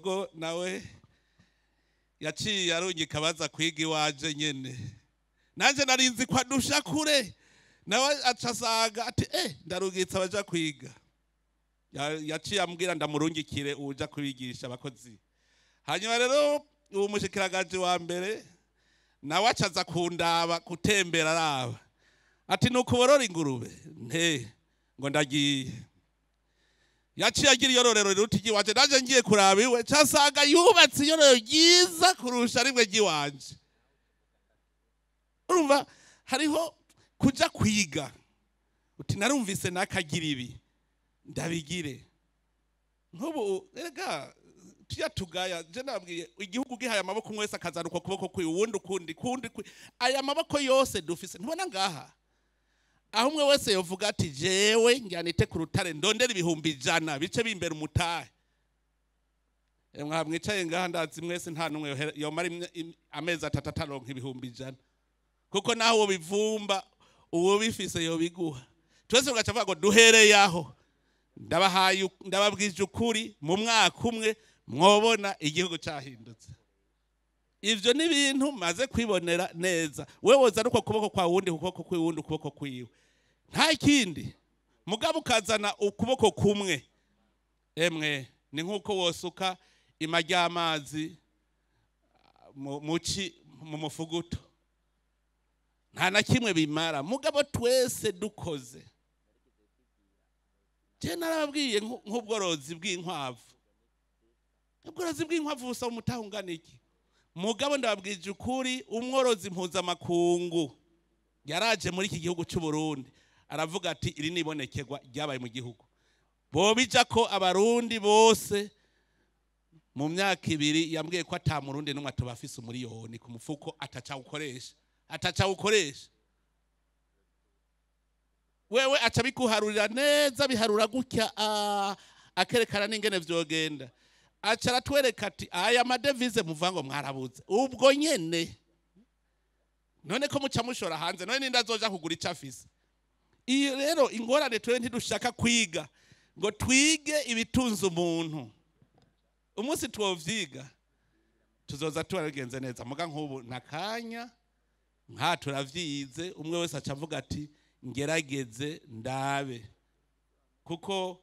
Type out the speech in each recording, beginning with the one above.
Togo nawe yaciye arungika baza kwiga iwaje nyene, nanje nari nzi ko adusha kure, nawe aca asanga ati ndarungitse abaja kwiga. Yaciye ambwira ndamurungikire uja kubigisha abakozi. Hanyuma rero uwo mushikiranganje wa mbere nawe acaza kundaba kutembera araba ati nukuborora ingurube nte ngo ndagiye. Yaciye agira iyororero riruta iry'iwanje, nanje ngiye kuraba iwe casanga yubatse iyororero ryiza kurusha rimwe ry'iwanje. Urumva hariho kuja kwiga uti narumvise nakagira ibi ndabigire. Nk'ubu erega tuya tugaya, je nabwiye igihugu gihaye amaboko umwe wese akazana uko kuboko kwiwe, uwundi ukundi kundi aya maboko yose dufise ntubona ngaha aho umwe wese yovuga ati jewe njyanite ku rutare ndondera 100,000 bice bimbera umutahe. Mwa mwicaye ngaha ndazi mwese nta numwe yomara amezi atatu ataronka 100,000, kuko naho uwo bivumba uwo bifise yobiguha. Twese tugaca tuvuga ngo duhereye aho, ndabahaye ndababwije ukuri, mu mwaka umwe mwobona igihugu cyahindutse. Ivyo ni ibintu maze kwibonera neza. Wewe woza nuko kuboko kwa wundi, ukuboko kwiwundi, ukuboko kwiwe, nta kindi. Mugabo ukazana ukuboko kumwe, emwe ni nkuko wosuka imajya amazi muci mu mufuguto, nta na kimwe bimara. Mugabo twese dukoze. Je narababwiye nk'ubworozi bw'inkwavu. Ubworozi bw'inkwavu busaba umutahe ungana iki? Mugabo ndababwije ukuri, umworozi mpuzamakungu yaraje muri iki gihugu cy'u Burundi aravuga ati iri nibonekerwa ryabaye mu gihugu. Bobija ko abarundi bose mu myaka 2 yambwiye ko ata murundi n'umwe atobafise umuriyoni ku mufuko ataca ukoresha. Wewe aca bikuharurira neza, biharura gutya, akerekana n'ingene vyogenda. Aca aratwereka ati aya madevize muvango mwarabuze ubwo nyene, none ko muca mushora hanze, none ninda azoja kugura ico afise. Iyo rero ingorane twe ntidushaka kwiga ngo twige ibitunze umuntu. Umunsi twovyiga tuzoza tubagenze neza. Muga nk'ubu nakanya nka turavyize, umwe wese aca avuga ati ngerageze ndabe, kuko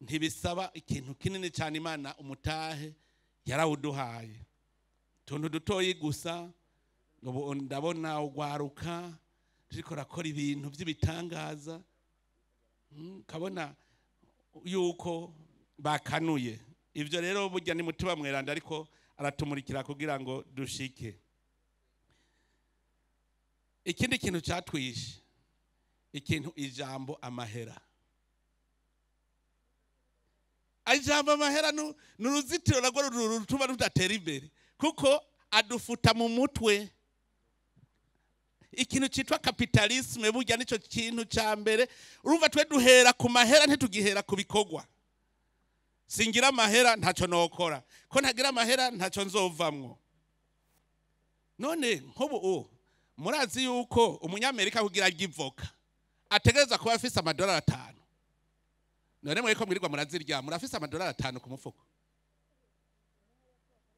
ntibisaba ikintu kinini cyane. Imana umutahe yarawuduhaye, tuntu dutoyi gusa. Ubu ndabona ugwaruka turiko rakora ibintu by'ibitangaza, kabona yuko bakanuye. Ivyo rero burya ni mutima mweranda, ariko aratumurikira kugira ngo dushike. Ikindi kintu cyatwishe, ikintu ijambo amahera. Ijambo amahera ni uruzitiro narwo rutuma rudatera imbere, kuko adufuta mu mutwe. Ikintu cyitwa capitalisme burya nico kintu ca mbere. Urumva twe duhera ku mahera, ntitugihera ku bikorwa. Singira amahera ntaco nokora, ko ntagira amahera ntaco nzovamwo. None nk'ubu murazi yuko umunyamerika kugira agivoka ategereza kuba afise $5. None mwe ko mwirirwa murazirya, murafise $5 ku mufuko?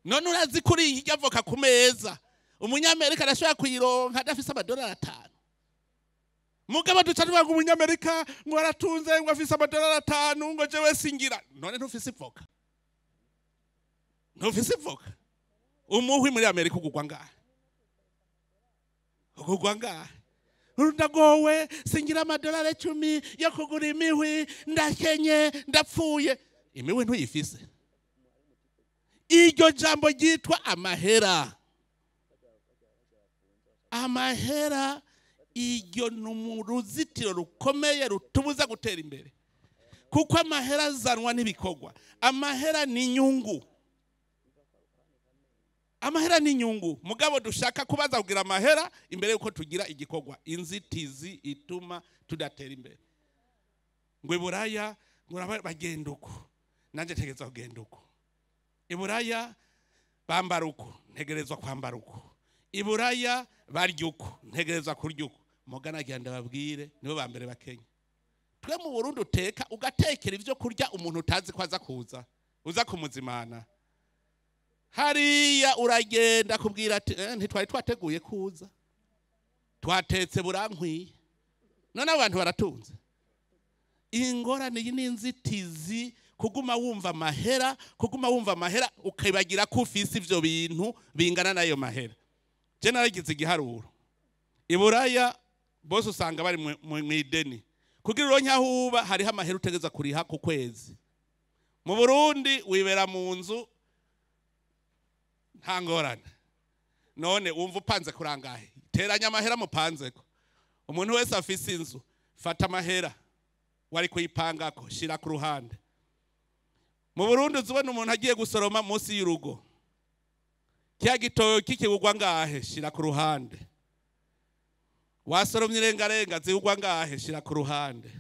None urazi kuri irya voka ku meza umunyamerika arashobora kuyironka adafise $5? Mugabo duca tuvuga ngo umunyamerika ngo aratunze ngo afise $5 ngo jewe singira. None ntufise ivoka? Ntufise ivoka? Umuhwi muri Amerika ugugwa ngahe? Ugugwa ngahe? Ndagowe, singira $10 yo kugura imihwi, ndakenye, ndapfuye. Imihwi ntuyifise. Iryo jambo ryitwa amahera. Amahera iryo ni uruzitiro rukomeye rutubuza gutera imbere, kuko amahera azanwa n'ibikorwa. Amahera ni inyungu. Amahera ni inyungu. Mugabo dushaka kubaza kugira amahera imbere yuko tugira igikorwa. Inzitizi ituma tudatera imbere. Ngo iburaya ngo bagenda uko, nanje ntegerezwa kugenda uko. Iburaya bambara uko, ntegerezwa kwambara uko. Iburaya barya uko, ntegerezwa kurya uko. Mugana agira ndababwire nibo ba mbere bakenya. Twe mu Burundi uteka ugatekera ivyo kurya umuntu utazi ko aza kuza, uza kumuzimana. Hariya uragenda kubwira ati ntitwari twateguye kuza, twatetse burankwiye. None abantu baratunze. Ingorane iyi ni inzitizi, kuguma wumva amahera, kuguma wumva amahera ukibagira ko ufise ivyo bintu bingana n'ayo mahera. Je naragize igiharuro. Iburaya bose usanga bari mu ideni. Kugira uronke aho uba hariho amahera utegeza kuriha ku kwezi. Mu Burundi wibera mu nzu nta ngorane. None wumva upanze kurangahe? Teranya amahera mupanzeko. Umuntu wese afise inzu, fata amahera wari kuyipangako, shira ku ruhande. Mu Burundi uzubona umuntu agiye gusoroma munsi y'urugo. Kya gitoki kigugwa ngahe, shira ku ruhande. Wasoromye irengarenga zigugwa ngahe, shira ku ruhande.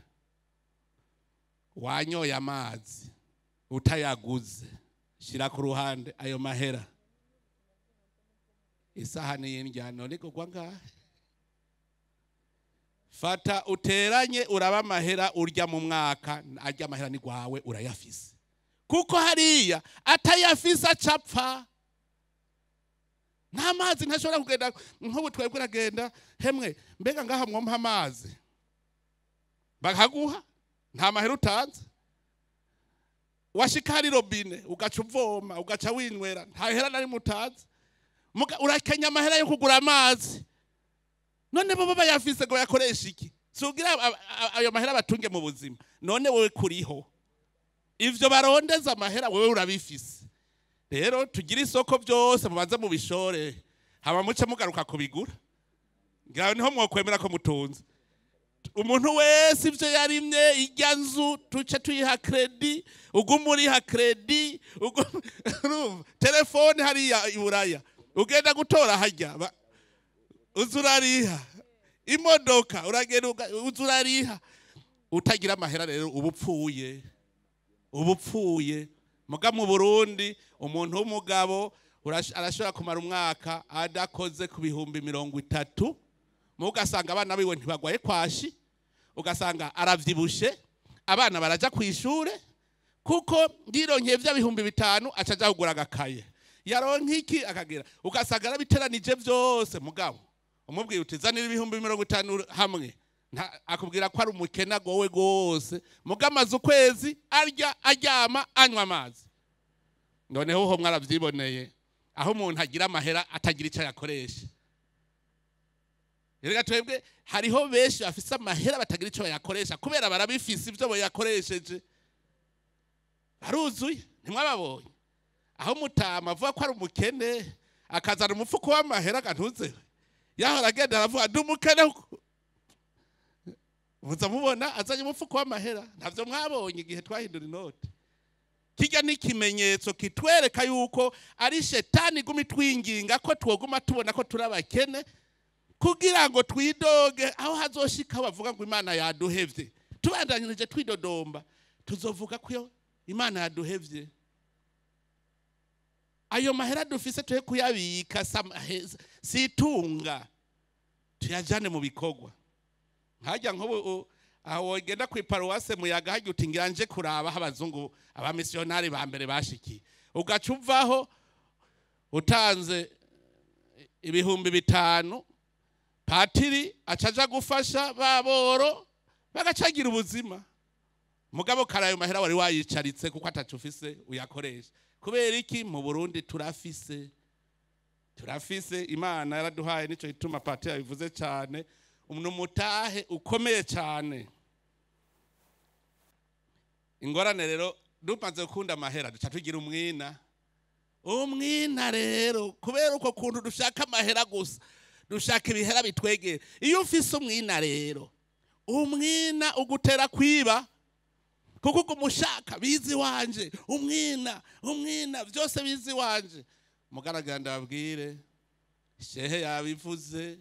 Wanyoye amazi utayaguze, shira ku ruhande ayo mahera. Isahani y'indyano nigugwa ngahe. Fata uteranye uraba amahera urya mu mwaka, arya amahera ni gwawe urayafise. Kuko hariya atayafise acapfa. Nta mazi ntashobora kugenda nk'ubu twebwe uragenda hemwe mbega ngaha mwompa amazi bakaguha nta mahera utanze. Washika hari robine ugaca uvoma ugaca winywera nta hera nari mutanze. Urakenya amahera yo kugura amazi. None bo bayafise ngo yakoresha iki? Sugira ayo mahera batunge mu buzima. None wewe kuriho ivyo barondeza amahera wewe urabifise. Rero tugira isoko byose mubanze mubishore, hama muce mugaruka kubigura. Ngira niho mwokwemera ko mutunze. Umuntu wese ivyo yarimye ijya nzu tuce tuyiha credit, uguma uriha credit, telefone hariya iburaya ugenda gutora hajya uzurariha, imodoka uragenda uzurariha. Utagira amahera rero ubupfuye, ubupfuye. Muga mu Burundi umuntu w'umugabo arashobora kumara umwaka adakoze ku 30,000, mugasanga abana biwe ntibagwaye kwashi, ugasanga aravyibushe, abana baraja kwishure kuko ndironkeye vya 5,000 acaja kugura agakaye, yaronka iki akagira, ugasanga arabiteranije vyose. Mugabo umubwiye uti zanira 50,000 hamwe, akubwira ko ari umukena gowe gose. Mugamaze ukwezi arya aryama anywa amazi. Noneho ho mwaravyiboneye aho umuntu agira amahera atagira icyo yakoresha. Rega twebwe hariho benshi bafise amahera batagira icyo yakoresha kubera barabifise ivyo boyakoresheje. Baruzuye ntimwababonye aho mutama avuga ko ari umukene akazana umufuko w'amahera akantuze yahora agenda aravuga ndi umukene. Muza mubona azanye umufuko w'amahera, ntavyo mwabonye igihe twahindura inoti. Kijya n'ikimenyetso kitwereka yuko ari shetani iguma itwinginga ko twoguma tubona ko turi abakene kugira ngo twidoge. Aho hazoshika bavuga ngo Imana yaduhevye, tubandanyirije twidodomba tuzovuga ko Imana yaduhevye. Ayo mahera dufise tuhe kuyabika, situnga tuyajane mu bikorwa. Hajya nko aho wogenda ku iparuwase Muyaga hajya uti ngira nje kuraba abazungu abamissionari ba mbere bashikiye, ugaca uvaho utanze 5,000, patiri acaja gufasha baboro bagacagira ubuzima. Mugabo karayo mahera wari wayicaritse kuko atacufise uyakoresha. Kubera iki? Mu Burundi turafise, turafise. Imana yaraduhaye, nico ituma patiri yabivuze cyane. Umutahe ukomeye cyane. Ingorane rero dupanze gukunda amahera duca tugira umwina. Umwina rero kubera uko kuntu dushaka amahera gusa, dushaka ibihera bitwegera. Iyo ufise umwina rero, umwina ugutera kwiba kuko ugumushaka bizi wanje, umwina umwina byose bizi wanje. Mugaraganda abwire shehe yabivuze,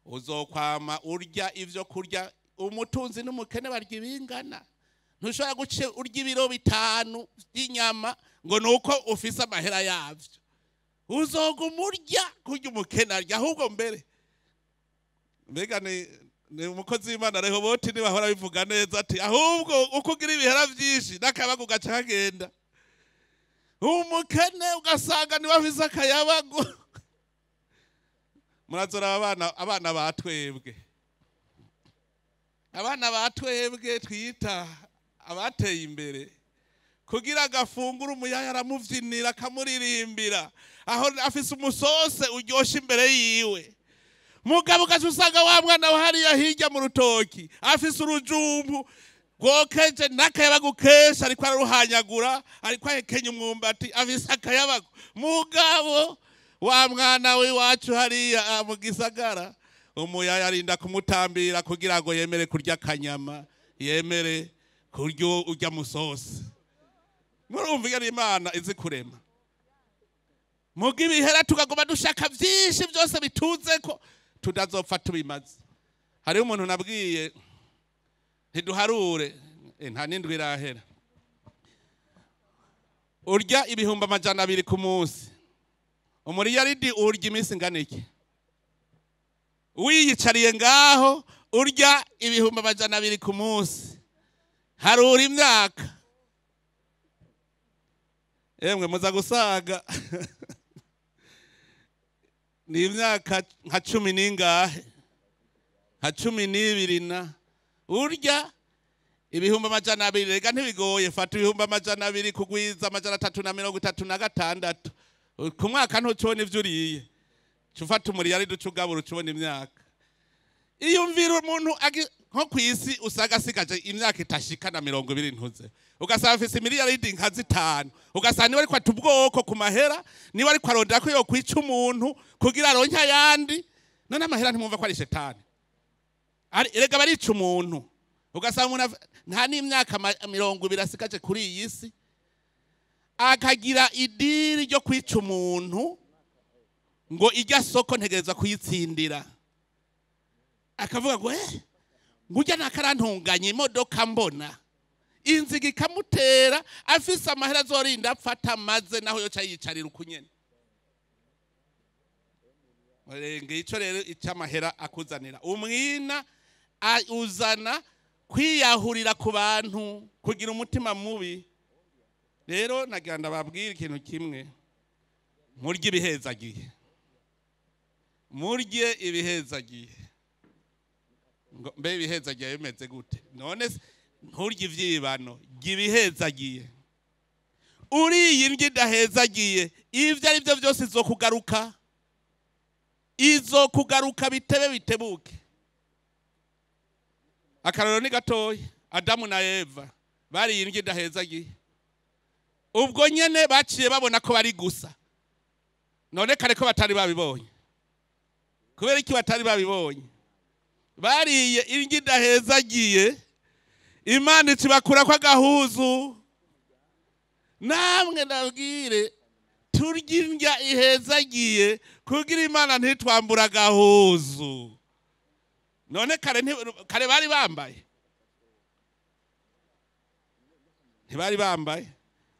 uzokwama urya ivyo kurya. Umutunzi n'umukene barya ibingana. Ntushobora guca urya ibiro 5 by'inyama ngo nuko ufise amahera yavyo. Uzoguma urya kurya umukene arya. Ahubwo mbere mbega ni umukozi w'Imana Rehoboti nibahora bivuga neza ati ahubwo uko ugira ibihera byinshi n'akabagu gaca kagenda. Umukene ugasanga niwe afise akayabagu. Murazora abana batwebwe. Abana batwebwe twita abateye imbere. Kugira agafungura umuyaya aramuvyinira akamuririmbira. Aho afise umusose uryoshe imbere yiwe. Mugabo ugaca usanga wa mwana wa hariya hirya mu rutoki afise urujumbu rwokeje n'akayabagu kenshi, ariko araruhanyagura, ariko ahekenya umwumbati, afise akayabagu. Mugabo wa mwana w'iwacu hariya mu gisagara, umuyaya arinda kumutambira kugira ngo yemere kurya akanyama, yemere kurya urya musose. Murumva ingene Imana izi kurema. Muga ibihera tukaguma dushaka vyinshi byose bituze ko tudazopfa tubimaze. Hariho umuntu nabwiye ntiduharure, nta n'indwi irahera. Urya 200,000 ku munsi. Umuriyaridi urya iminsi ingana iki? Wiyicariye ngaho urya 200,000 ku munsi. Harura imyaka. Emwe muza gusaga. Ni imyaka nka 10 n'ingahe? Nka 12 na urya 200,000. Rega ntibigoye, fata 200,000 kugwiza 336 ku mwaka ntucubona ivyo uriye. Cufata umuriyaridi ucugabura ucubona imyaka. Iyumvira umuntu nko kw'isi usanga asigaje imyaka itashika na 20 ntuze. Ugasanga afise miliyaridi nka 5. Ugasanga niwe ariko atubwoko ku mahera, niwe ariko arondera ko yokwica umuntu kugira aronke ayandi. None amahera ntimwumva ko ari shetani. Erega barica umuntu. Ugasanga umuntu nta n'imyaka 20 asigaje kuri iyi si, akagira idiri ryo kwica umuntu ngo ijya soko ntegereza kuyitsindira. Akavuga ngo ngujya nakarantunganye imodoka mbona inziga ikamutera, afise amahera azorinda apfata amaze naho yoca yicarira ukunyene. Murenge ico rero icamahera akuzanira umwina, uzana kwiyahurira ku bantu, kugira umutima mubi. Rero nagira ndababwira ikintu kimwe, murye ibihezagiye, murye ibihezagiye. Mbe ibihezagiye bimeze gute? None nturye ivyibano, rya ibihezagiye. Uriye indya idahezagiye, ivyo ari byo byose izokugaruka, izokugaruka bitebe bitebuke. Akarorero ni gatoya, Adamu na Eva bariye indya idahezagiye. Ubwo nyene baciye babona ko bari gusa. None kare ko batari babibonye. Kubera iki batari babibonye? Bariye indya idahezagiye, Imana ikibakura ko agahuzu. Namwe ndabwire, turya indya ihezagiye kugira Imana ntitwambura agahuzu. None kare bari bambaye? Ntibari bambaye.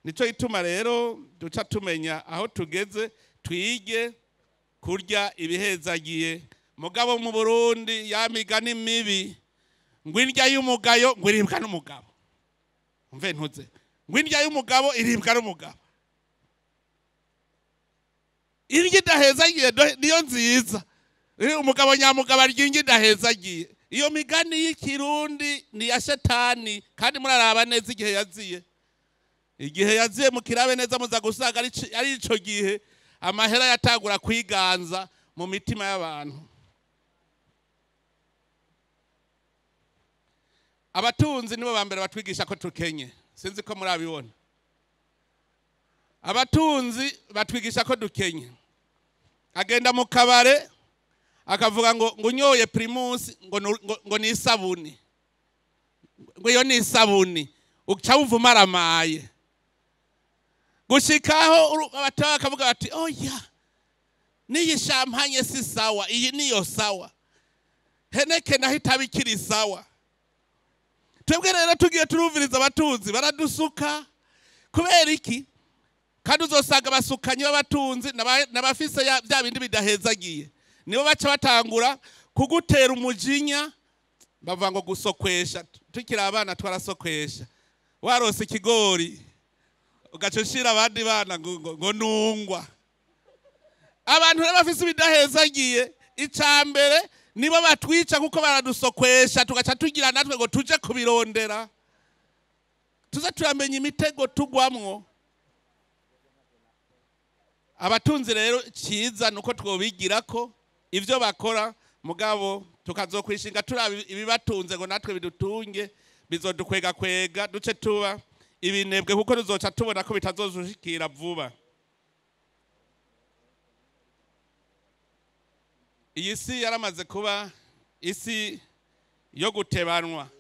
Nico ituma rero duca tumenya aho tugeze, twige kurya ibihezagiye. Mugabo mu Burundi yamigani mibi, ngo indya y'umugayo ngo iribwa n'umugabo. Umve ntuze, ngo indya y'umugabo iribwa n'umugabo. Indya idahezagiye niyo nziza. Umugabo nyamugabo arya indya idahezagiye. Iyo migani y'ikirundi ni ya shetani, kandi muraraba neza igihe yaziye. Igihe yaziye mukirabe neza muza gusaga ari ico gihe amahera yatangura kwiganza mu mitima y'abantu. Abatunzi nibo bambere batwigisha ko tukenye. Sinzi ko murabibona. Abatunzi batwigisha ko dukenye. Agenda mu kabare akavuga ngo unyoye Primus ngo ni isabuni. Ngo iyo ni isabuni uca wumva aramaye. Gushikaho abataka akavuga bati oya niyi champagne si sawa, iyi niyo sawa. Heneke naho itabikiri sawa. Twebwe rero tugiye turumviriza abatunzi baradusuka. Kubera iki? Kandi uzosanga abasukanyi b'abatunzi n'abafise bya bindi bidahezagiye, nibo baca batangura kugutera umujinya, bavuga ngo gusokwesha. Tukiri abana twarasokwesha. Warose ikigori Ugaca ushira abandi bana ngo nungwa. Abantu rero bafise ibidahezagiye, ica mbere nibo batwica kuko baradusokwesha, tugaca tugira natwe ngo tuje kubirondera. Tuze turamenya imitego tugwamwo. Abatunzi rero cyiza nuko twobigirako ivyo bakora, mugabo tukazokwishinga turaba ibibatunze ngo natwe bidutunge, bizodukwega kwega duce tuba ibinebwe, kuko tuzoca tubona ko bitazozushikira vuba. Iyi si yaramaze kuba isi yo gutebanwa.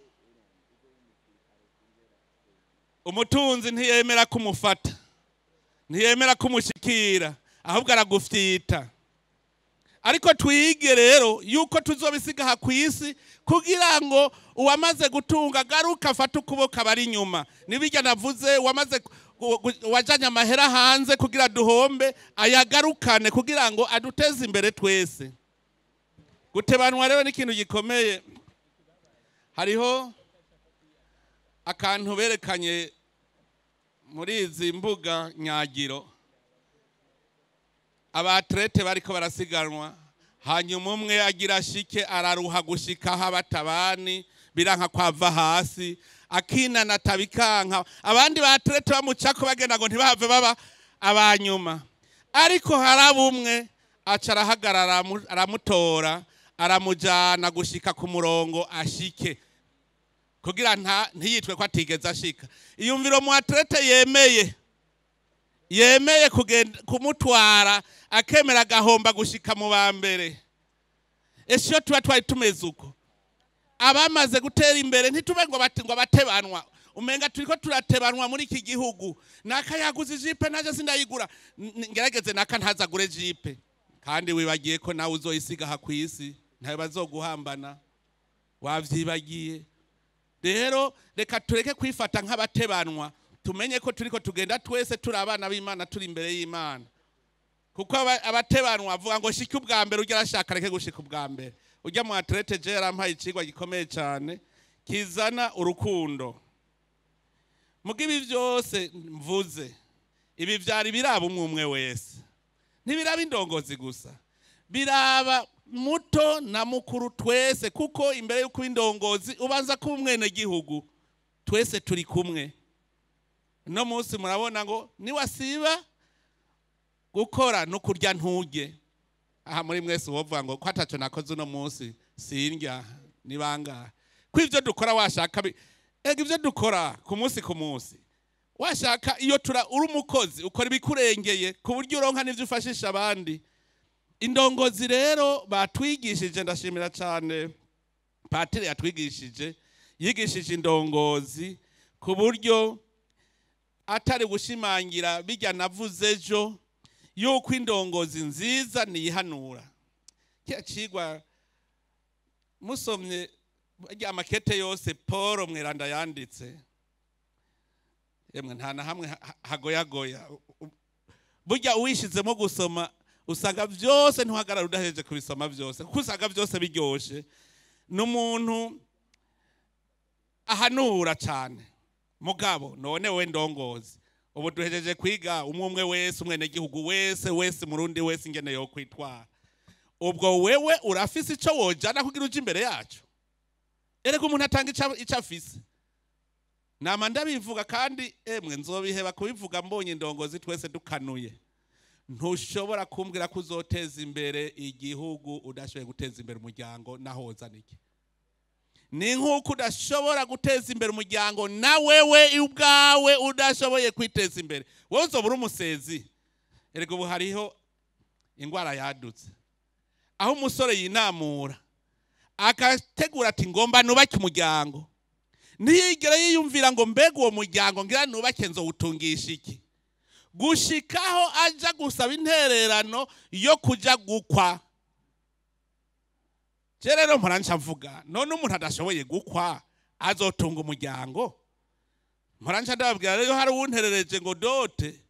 Umutunzi ntiyemera kumufata, ntiyemera kumushikira, ahubwo aragufyita. Ariko twige rero yuko tuzobisiga ku isi kugira ngo uwamaze gutunga agaruka afate ukuboko abari inyuma. Nibijya navuze, uwamaze wajanye amahera hanze kugira duhombe ayagarukane kugira ngo aduteze imbere twese. Gutebanwa rero ni ikintu gikomeye. Hariho akantu berekanye muri izi mbuga nyagiro, abatrete bariko barasiganwa, hanyuma umwe agira shike araruha gushika aho abatabani biranka kwava hasi, akinana tabikanka, abandi batrete bamucako bagenda ngo ntibahave baba abanyuma. Ariko harabumwe aca arahagarara, aramutora, aramujana gushika ku murongo ashike, kugira ntiyitwe ko atigeze ashika. Iyumviro mu atlete yemeye kugenda kumutwara, akemera agahomba gushika mu ba mbere. Ese iyo tuba twari tumeze uko, abamaze gutera imbere ntitube ngo ngo batebanwa. Umenga turiko turatebanwa muri iki gihugu. Naka yaguze ijipe naje sindayigura, ngerageze naka ntazagure jipe. Kandi wibagiye ko nawe uzoyisiga aha kw'isi, ntayo bazoguhambana, wavyibagiye. Rero reka tureke kwifata nk'abatebanwa, tumenye ko turiko tugenda twese turi abana b'Imana, turi imbere y'Imana. Kuko abatebanwa avuga ngo shika ubwa mbere, ujya arashaka reke gushika ubwa mbere. Ujya mu atlete je yarampaye icigwa gikomeye cyane kizana urukundo. Muga ibi byose mvuze, ibi vyari biraba umwe umwe wese, ntibiraba indongozi gusa, biraba muto na mukuru twese. Kuko imbere y'uko indongozi ubanza kuba umwene gihugu, twese turi kumwe. No munsi murabona ngo niwasiba gukora no kurya nturye. Aha muri mwese wovuga ngo ko ataco nakoze uno munsi sindya, nibanga ko ivyo dukora washaka ega ivyo dukora ku munsi ku munsi washaka, iyo tura uri umukozi ukora ibikurengeye ku buryo uronka n'ivyo ufashisha abandi. Indongozi rero batwigishije, ndashimira cyane patiri yatwigishije, yigishije indongozi ku buryo atari gushimangira bijya navuze ejo yuko indongozi nziza niyihanura. Kiriya cigwa musomye amakete yose Paul Mweranda yanditse, yemwe nta na hamwe hagoyagoya. Burya uwishizemo gusoma usanga byose ntuhagarara udahejeje kubisoma byose, kuko usanga byose biryoshe. N'umuntu ahanura cyane. Mugabo none we ndongozi, ubu duhejeje kwiga umwe umwe wese, umwenegihugu wese wese, murundi wese ingene yo kwitwara. Ubwo wewe urafise ico wojana kugira uje imbere yacu? Erega umuntu atanga ico afise. Nama ndabivuga kandi emwe nzobiheba kubivuga mbonye indongozi twese dukanuye. Ntushobora kumbwira ko uzoteza imbere igihugu udashoboye guteza imbere umuryango, naho wozana iki? Ni nk'uko udashobora guteza imbere umuryango na wewe ubwawe udashoboye kwiteza imbere. Wowe uzoba uri umusezi. Erega ubu hariho ingwara yadutse, aho umusore yinamura akategura ati ngomba nubake umuryango, ntiyigere yiyumvira ngo mbega uwo muryango ngira nubake nzowutungisha iki, gushikaho aja gusaba intererano yo kuja gukwa. Je rero mpora nca mvuga, none umuntu adashoboye gukwa azotunga umuryango? Mpora nca ndababwira rero, hari uwunterereje ngo dote,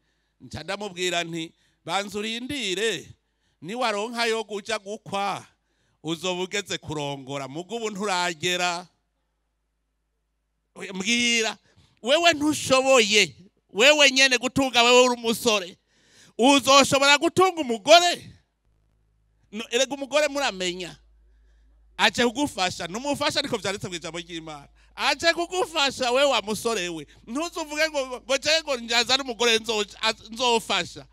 nca ndamubwira nti banza urindire, niwaronka yo kuja gukwa uzoba ugeze kurongora, muga ubu nturagera. Mbwira wewe ntushoboye, Wewe nyene gutunga, wewe uri umusore, uzoshobora gutunga umugore? No, erega umugore muramenya aje kugufasha, numufasha, ariko vyanditse mu ijambo ry'Imana, aje kugufasha. Wewe wa musore we, ntuzuvuge ngo je ngo njaza n'umugore nzofasha.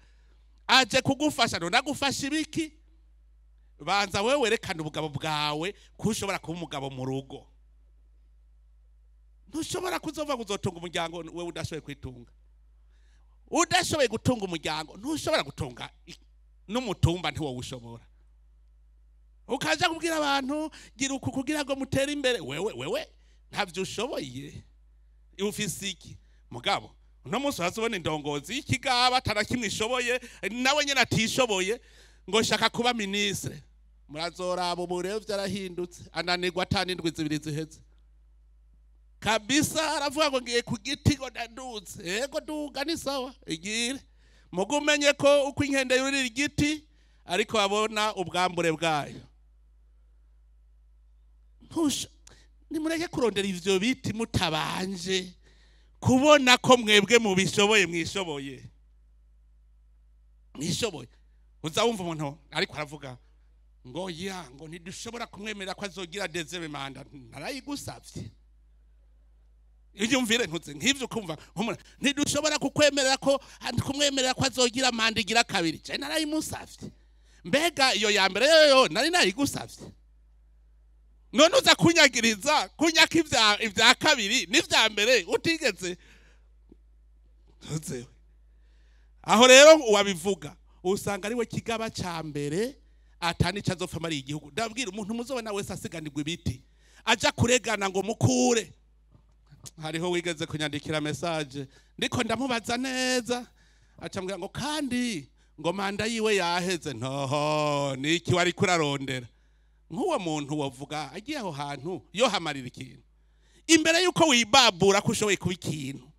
Aje kugufasha, none agufasha ibiki? Banza wewe werekana ubugabo bwawe, ko ushobora kuba umugabo mu rugo. Ntushobora kuzova ngo uzotunga umuryango wewe udashoboye kwitunga. Udashoboye gutunga umuryango, ntushobora gutunga n'umutumba, ntiwowushobora. Ukaja kubwira abantu gira uku kugira ngo mutere imbere, wewe ntavyo ushoboye. Ufise iki? Mugabo uno munsi urazubona indongozi y'ikigaba atana kimwe ishoboye, nawe nyene atishoboye, ngo shaka kuba ministre. Murazoraba ubu rero vyarahindutse, ananirwa atanindwi 2 ziheze kabisa. Aravuga ngo ngiye ku giti, ngo ndaduze. Yego, duga ni sawa, igire mugumenye ko uko inkende yurira igiti ariko abona ubwambure bwayo. Nimureke kurondera ivyo biti mutabanje kubona ko mwebwe mubishoboye, mwishoboye, mwishoboye. Uza wumva umuntu ariko aravuga ngo ya ngo ntidushobora kumwemerera ko azogira deuxième mandat. Narayigusavye? Iyo mvire ntuze nk'ivyo, kumva ntidushobora kukwemerera ko kumwemerera ko azogira manda igira kabiri. Je narayimusavye? Mbega iyo ya mbere yoyo nari nayigusavye? None uza kunyagiriza kunyaka ibya kabiri n'ivya mbere utigeze ntuzewe. Aho rero uwabivuga usanga ari we kigaba ca mbere, atani azopfa amariye igihugu. Ndabwira umuntu muzobona wese asiganirwa ibiti aja kuregana ngo mukure. Hariho wigeze kunyandikira message, ndiko ndamubaza neza, acambwira ngo kandi ngo manda yiwe yaheze. Ntoho niki wari kurarondera? Nk'uwo muntu wavuga agiye aho hantu yo hamarira ikintu. Imbere yuko wibabura ko ushoboye kuba ikintu,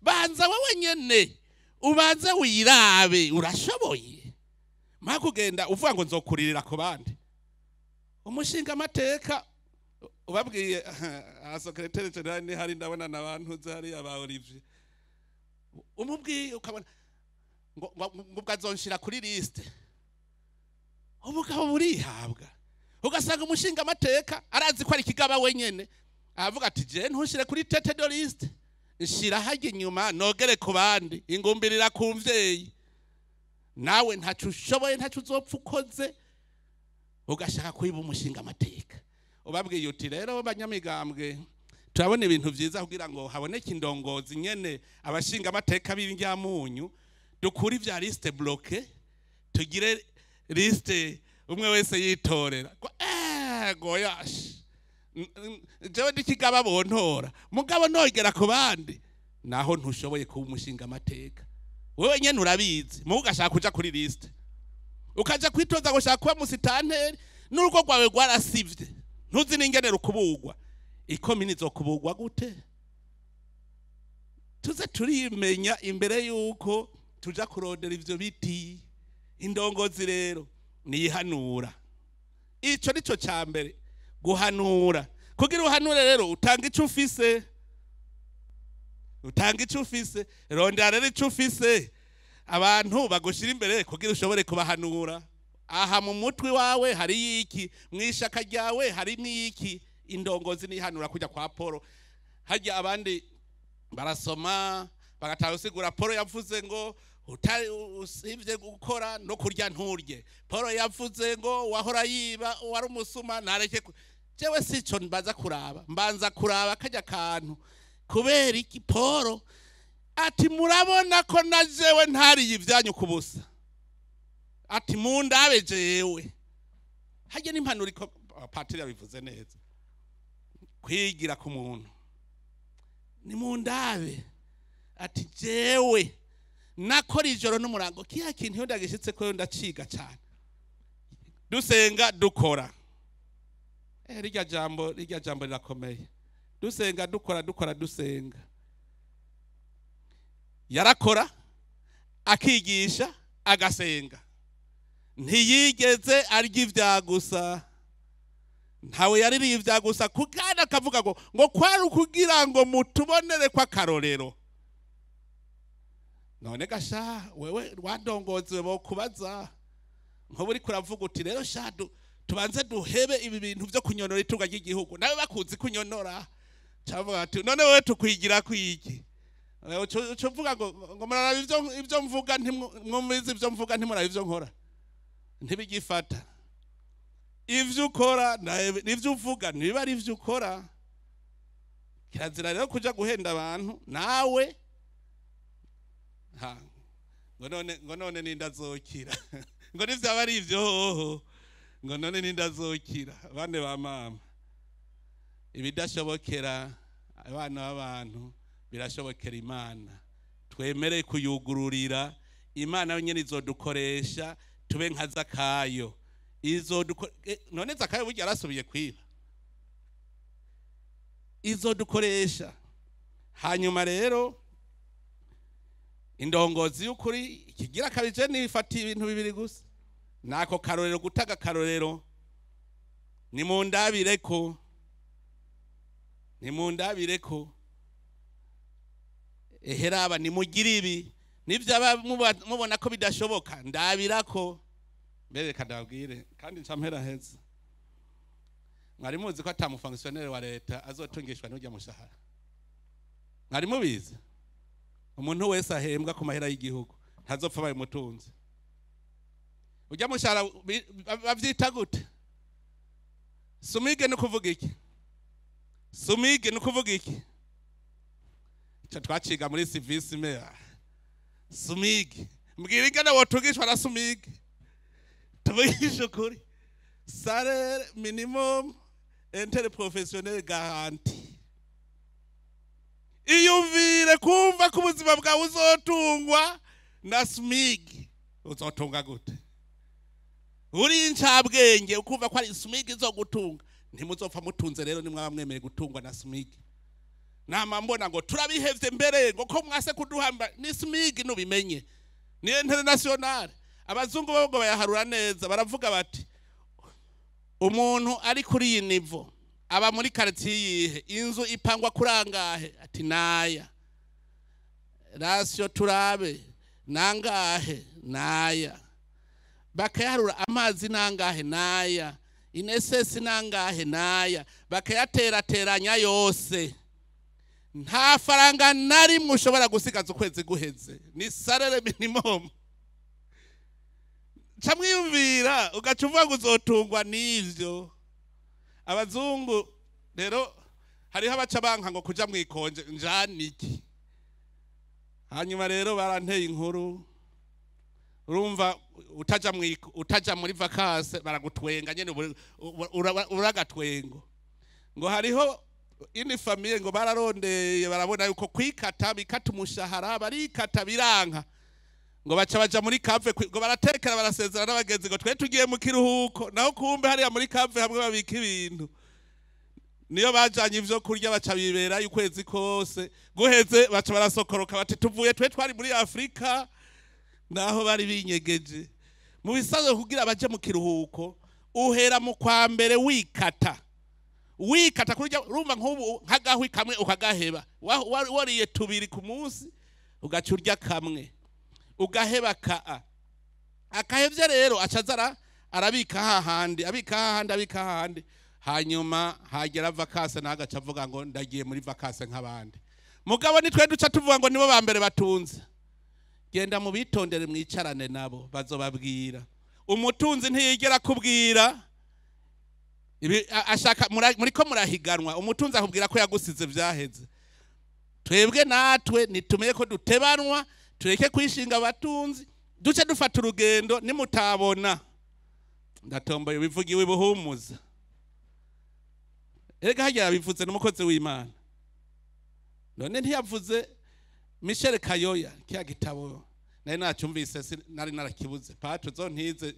banza wowe nyene ubanze wirabe urashoboye. Mpa kugenda uvuga ngo nzokuririra ku bandi. Umushinga amateka ubabwiye secrétaire général ni hari, ndabona n'abantu zari aba Olivier, umubwiye ukabona ngo bwazonshira kuri liste. Ubugabo burihabwa, ugasanga umushinga amateka arazi ko ari kigaba wenyene, aravuga ati je ntushire kuri tête de liste, nshira hajya inyuma nogere ku bandi. Ingumbirira ku mvyeyi, nawe ntaco ushoboye, ntaco uzopfa ukoze, ugashaka kwiba umushinga amateka. Ubabwiye uti rero banyamigambwe, turabona ibintu vyiza kugira ngo haboneke indongozi nyene abashinga amateka b'indyamunyu, dukure ivya liste bloquée, tugire liste umwe wese yitorera. Goyash, jewe ndikigaba bontora, mugabo nogera ku bandi. Naho ntushoboye kuba umushinga amateka, wewe nyene urabizi, mugo ugashaka kuja kuri liste, ukaja kwitoza ngo ushaka kuba musitanteri, n'urugo rwawe rwarasivye, ntuzi n'ingene rukubugwa. Ikomini izokubugwa gute? Tuze turimenya imbere yuko tuja kurondera ivyo biti. Indongozi rero niyihanura, ico nico ca mbere, guhanura. Kugira uhanure rero utanga ico ufise, utanga ico ufise. Rondera rero ico ufise, abantu bagushira imbere kugira ushobore kubahanura. Aha mu mutwe wawe hari iki? Mwishaka ryawe hari iki? Indongozi nihanura kujya kwa Paul. Hajya abandi barasoma bagataha usigura. Paul yavuze ngo utari usivye gukora no kurya nturye. Paul yavuze ngo wahora yiba, wari umusuma, ntareke. Jewe sico mbanza kuraba, mbanza kuraba kajya kantu. Kubera iki? Paul ati murabona ko na jewe ntariye ivyanyu kubusa, ati mundabe jewe. Hajya n'impanuro iko patiri yabivuze neza, kwigira ku muntu ni mundabe, ati jewe nakora ijoro n'umurango. Kiya kintu iyo ndagishitse ko ndaciga cyane. Dusenga dukora, rirya jambo rirakomeye. Dusenga dukora, dukora dusenga. Yarakora, akigisha, agasenga, ntiyigeze arya ibya gusa, ntawe yaririye ibya gusa. Kugana akavuga ngo kwari ukugira ngo mutubonere kw'akarorero. None gasha wewe rwandongozi bo kubaza nko uri kuravuga uti rero sha tubanze duhebe ibi bintu byo kunyonora itunga ry'igihugu, nawe bakuzi kunyonora cavuga ati none wewe tukwigira kwiki? Ucuvuga ngo muraraba ibyo mvuga, ntimwumvize ibyo mvuga, ntimuraba ibyo nkora, ntibigifata. Ivyo ukora n'ivyo uvuga ntibiba ari ivyo ukora. Kirazira rero kuja guhenda abantu nawe. Ha, ngo none nindazokira ngo nivyaba ari ivyo hoho, ngo none nindazokira. Bane ba mama, ibidashobokera abana b'abantu birashobokera Imana. Twemere kuyugururira Imana yonyene, izodukoresha tube nka Zakayo. None Zakayo burya yarasubiye kwiba? Izodukoresha. Hanyuma rero indongozi y'ukuri ikigira kabije nifatiye ibintu bibiri gusa, nako karorero, gutaga karorero. Nimundabireko, nimundabireko, eheraba nimugire ibi, nivyaba mubona ko bidashoboka ndabirako. Mbere reka ndababwire kandi nca mpera heza. Mwari muzi ko ata mufonctionnaire wa leta azotungishwa n'urya mushahara? Mwari mubizi? Umuntu wese ahembwa ku mahera y'igihugu ntazopfa abaye umutunzi. Urya mushahara bavyita gute? SMIG. Ni ukuvuga iki SMIG? Ni ukuvuga iki? Ico twaciga muri civisme. SMIG, mbwira ingene wotungishwa na SMIG. Tuvugishe ukuri, salaire minimum interprofessionnel garanti. Iyumvire kumva ko ubuzima bwawe uzotungwa na SMIG. Uzotunga gute uri incabwenge ukumva ko ari SMIG izogutunga? Ntimuzopfa mutunze rero nimwaba mwemeye gutungwa na SMIG. Nama mbona ngo turabihevye mbere ngo ko mwase kuduhamba ni SMIG. Nubimenye ni international. Abazungu bo ngo bayaharura neza, baravuga bati umuntu ari kuri iyi niveau aba muri quartier yihe, inzu ipangwa kurangahe, ati naya ration turabe nangahe, naya bakayaharura, amazi nangahe, naya INSS nangahe, naya bakayaterateranya yose, nta faranga na rimwe ushobora gusigaza ukwezi guheze. Ni salaire minimum. Ca mwiyumvira ugaca uvuga ngo uzotungwa n'ivyo. Abazungu rero hariho abaca banka ngo kuja mwikonje njaniki. Hanyuma rero baranteye inkuru, urumva utaja muri vacances baragutwenga nyene, uragatwengo. Ngo hariho ini famille ngo bararondeye barabona yuko kwikata, bikata umushahara, barikata biranka, ngo baca baja muri cave, ngo baratekera, barasezera n'abagenzi ngo twe tugiye mu kiruhuko. Naho kumbe hariya muri cave hamwe babika ibintu niyo bajanye ivyo kurya, baca bibera ukwezi kose. Guheze baca barasokoroka bati tuvuye, twe twari muri Afrika. Naho bari binyegeje. Mu bisanzwe kugira baje mu kiruhuko uhera mu kwa mbere wikata, wikata kurya. Urumva nk'ubu nk'agahwi kamwe ukagaheba, wariye tubiri ku munsi ugaca urya kamwe ugaheba. Kaa akahevye rero aca arabika hahandi, abika hahandi, abika hahandi, hanyuma hagera vacances naho agaca avuga ngo ndagiye muri vacances nk'abandi. Mugabo nitwe duca tuvuga ngo nibo ba mbere batunze. Genda mubitondere, mwicarane nabo, bazobabwira. Umutunzi ntiyigera akubwira ibi ashaka muriko murahiganwa. Umutunzi akubwira ko yagusize vyaheze. Twebwe natwe nitumenye ko dutebanwa, tureke kwishinga abatunzi, duce dufata urugendo. Nimutabona ndatomboye bivugiwe buhumuza. Erega harya yabivuze n'umukozi w'Imana. None ntiyavuze Michel Kayoya? Kiya gitabo nari nacumvise, nari narakibuze. Patu zo ntize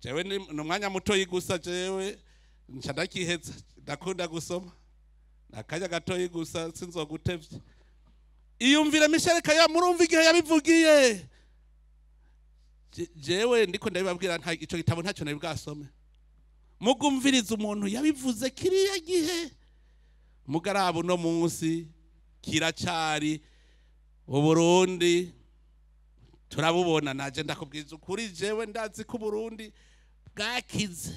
jewe, ni umwanya mutoyi gusa, jewe nca ndakiheza. Ndakunda gusoma nakanya gatoyi gusa, sinzogutevye. Iyumvire Michel Kayoya, murumva igihe yabivugiye. Jewe ndiko ndabibabwira nta ico gitabo ntacyo nari bwasome. Mugumviriza umuntu yabivuze kiriya gihe, mugaraba uno munsi kiracari Uburundi. Turabubona. Naje ndakubwiza ukuri, jewe ndazi ko Burundi bwakize.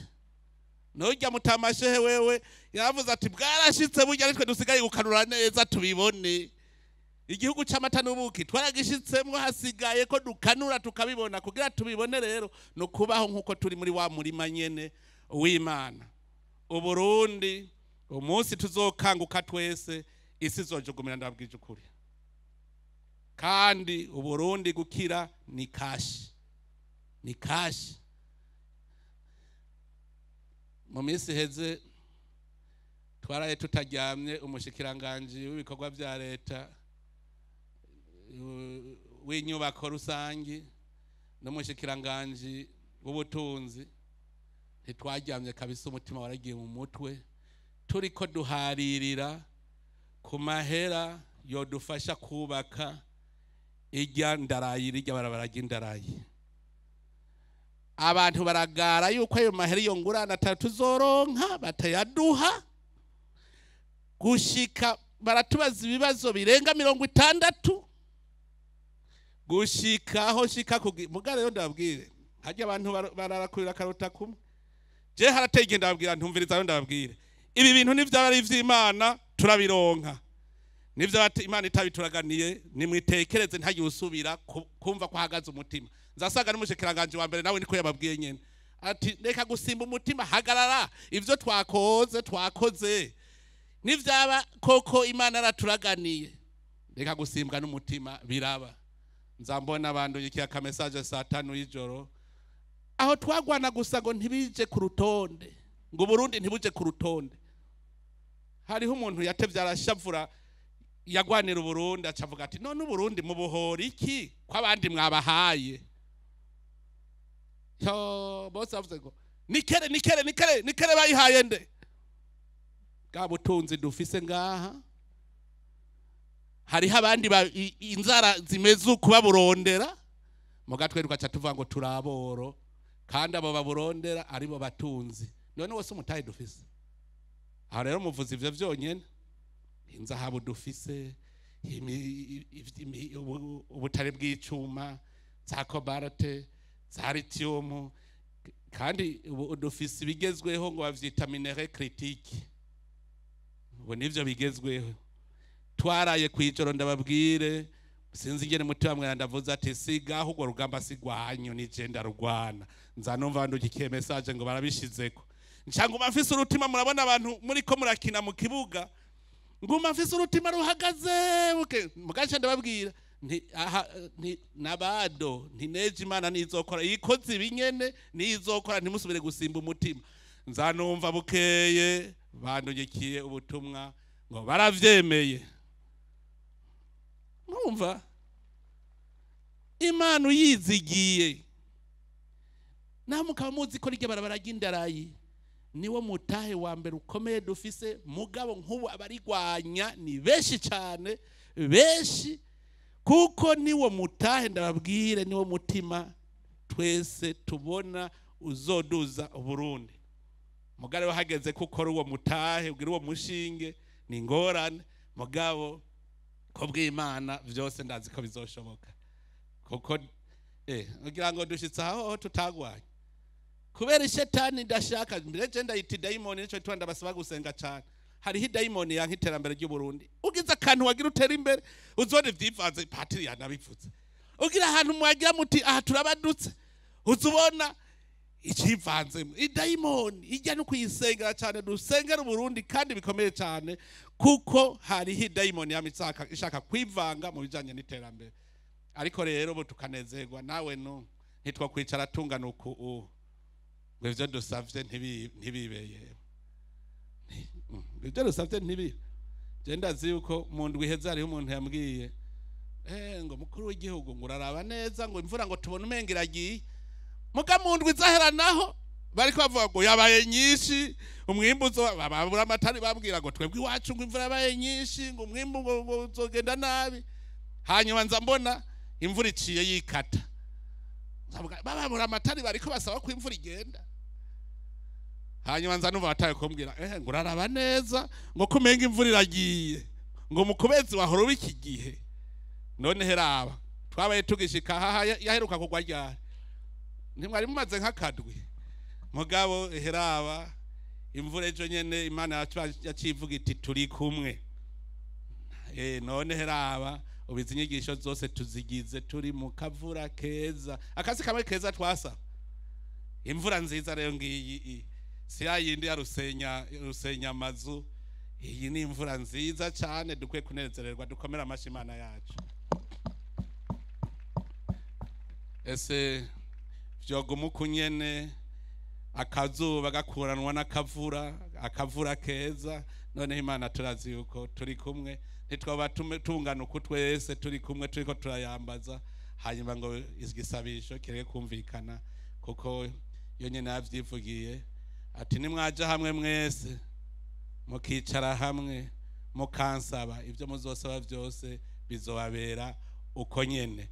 Nujya mutamashehe wewe yavuze ati bwarashitse, burya aritwe dusigaye gukanura neza tubibone. Igihugu c'amata n'ubuki twaragishitsemwo, hasigaye ko dukanura tukabibona. Kugira tubibone rero no kubaho nkuko turi muri wa murima nyene w'Imana. Uburundi umunsi tuzokanguka twese, isi izojugumira, ndabwije ukuri. Kandi Uburundi gukira ni kashi, ni kashi. Mu minsi iheze twaraye tutaryamye, umushikiranganji w'ibikorwa vya leta w'inyubako rusangi n'umushikiranganji w'ubutunzi, ntitwaryamye kabisa, umutima waragiye mu mutwe, turiko duharirira ku mahera yodufasha kubaka irya ndarayi, rirya barabara ry'indarayi. Abantu baragara yuko ayo mahera, iyo ngurane tuzoronka, batayaduha. Gushika baratubaza ibibazo birenga 60, gushika aho shika muga rero ndababwire, harya abantu bararakurira karota kumwe. Je harateye igihe ndababwira, ntumviriza rero ndababwire, ibi bintu nivyaba ari ivy'Imana turabironka, nivyo Imana itabituraganiye nimwitekereze, ntagire usubira kumva ko hagaze umutima. Nzasaga n'umushikiranganje wa mbere nawe niko yababwiye nyene, ati reka gusimba umutima, hagarara, ivyo twakoze twakoze, nivyaba koko Imana araturaganiye, reka gusimbwa n'umutima, biraba. Nzambona abantu yikiye aka message saa 5 y'ijoro, aho twagwana gusa ngo ntibije ku rutonde, ngo Burundi ntibuje ku rutonde. Hariho umuntu yatevye arashavura, yagwanira Uburundi, acavuga ati none Uburundi mubuhora iki ko abandi mwabahaye? Yo bose bavuze ngo nikere nikere nikere nikere, bayihaye nde? Bwa butunzi dufise ngaha, hariho abandi inzara zimeze uku baburondera, muga twe tugaca tuvuga ngo turaboro, kandi abo baburondera aribo batunzi. None wose umutahe dufise aho rero muvuze ivyo vyonyene, inzahabu dufise, ubutare bw'icuma, za kobalte, za lithium, kandi ubu dufise ibigezweho ngo bavyita minerai critique, ubu nivyo bigezweho. Twaraye kwijoro ndababwire, sinzi ingene mutima mweranda ndavuze ati sigaho urwo rugamba sigwanyu, nije ndarugwana. Nza numva ndugikiye message ngo barabishizeko, nca nguma mfise urutima. Murabona abantu muriko murakina mu kibuga, nguma mfise urutima ruhagaze buke. Mugace ndababwira nti aha nti nabado nti neje Imana nizokora, ikoze ibinyene nizokora, ntimusubire gusimba umutima. Nza numva bukeye bandugikiye ubutumwa ngo baravyemeye. Mwumva Imana uyizigiye, naho mukaba muzi ko rirya barabara ry'indarayi niwo mutahe wa mbere ukomeye dufise. Mugabo nk'ubu abarigwanya ni benshi cyane, benshi, kuko niwo mutahe ndababwire, niwo mutima twese tubona uzoduza Uburundi. Mugabo hageze ko ukora uwo mutahe, ugira uwo mushinge, ni ingorane. Mugabo ko bw'Imana vyose ndazi ko bizoshoboka, kuko ugira ngo dushitse aho tutagwanye kubera ishetani ndashaka mbere je ndayita dayimoni, nico twanda basaba gusenga cyane. Hariho idayimoni yanka iterambere ry'u Burundi, ugize akantu wagira utera imbere uzone vyivanze, patiri yanabivutse, ugira ahantu mwagira muti aha turabadutse, uzubona ikivanzemo idayimoni ijya no kuyisengera cyane. Dusengera Uburundi kandi bikomeye cyane, kuko hariho idayimoni yamitsaka ishaka kwivanga mu bijanye n'iterambere. Ariko rero bo tukanezerwa nawe no ntitwa kwicara tungana uku ngo ivyo dusavye ntibibeye, ivyo dusavye ntibi. Je ndazi yuko mu ndwi iheze hariho umuntu yambwiye ngo mukuru w'igihugu ngo uraraba neza ngo imvura ngo tubone umenga iragiye, muga mu ndwi izahera naho bariko bavuga ngo yabaye nyinshi, umwimbu babura amatari, bambwira ngo twebwe iwacu ngo imvura yabaye nyinshi, ngo umwimbu ngo uzogenda nabi. Hanyuma nza mbona imvura iciye yikata, bababura amatari bariko basaba ko imvura igenda. Hanyuma nza numva bataye kumbwira ngo uraraba neza ngo kumenga imvura iragiye, ngo mu kubezi wahora uba iki gihe, none heraba Twabaye tugishika haha yaheruka kugwa ryari? Ntimwari mumaze nk'akadwi. Mugabo heraba imvura ejo nyene Imana yacivuga iti turi kumwe. None heraba ubizi inyigisho zose tuzigize turi mu kavura keza. Akazi kamwe keza twasa. Imvura nziza rero ngiyi si yayindi ya rusenya amazu. Iyi ni imvura nziza cyane dukwiye kunezererwa, dukomera amashi Imana yacu. Ese vyoguma uku nyene akazuba gakuranwa n'akavura, akavura keza. None Imana turazi yuko turi kumwe, ntitwaba tungana uku twese turi kumwe turiko turayambaza, hanyuma ngo igisabisho kireke kumvikana, kuko yo nyene yavyivugiye ati nimwaja hamwe mwese mukicara hamwe mukansaba ibyo muzosaba byose bizobabera uko nyene.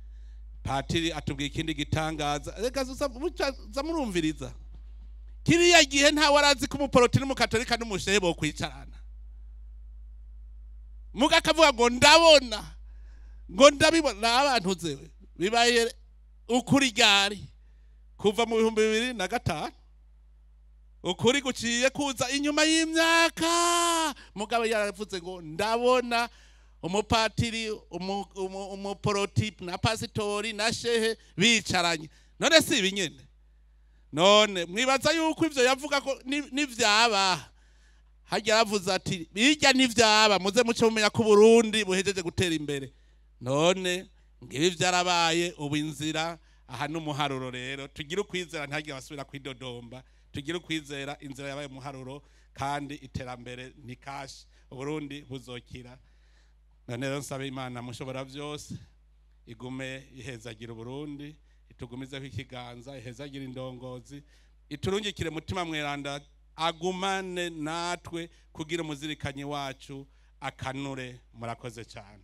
Patiri atubwiye ikindi gitangaza, reka za murumviriza. Kiriya gihe nta warazi ko umuporoti n'umukatolika n'umushehe bo kwicarana. Muga akavuga ngo ndabona, ngo ndabibona abantu zewe bibaye ukuri ryari kuva mu 2005 ukuri guciye kuza inyuma y'imyaka. Mugabo yaravuze ngo ndabona umupatiri, umuporoti na pasitori na shehe bicaranye. None si ibinyene? None mwibaza yuko ivyo yavuga ko nivyaba hajya yaravuze ati bijya nivyaba muze muce mumenya ko Burundi buhejeje gutera imbere. None ngibi vyarabaye, ubu inzira aha n'umuharuro. Rero tugira ukwizera ntagiye basubira kwidodomba, tugira ukwizera inzira yabaye umuharuro kandi iterambere ni kashi, Uburundi buzokira. None rero nsaba Imana mushobora byose igume ihezagira Uburundi, itugumizeho ikiganza, ihezagira indongozi, iturungikire mutima mweranda agumane natwe kugira umuzirikanyi wacu akanure. Murakoze cyane.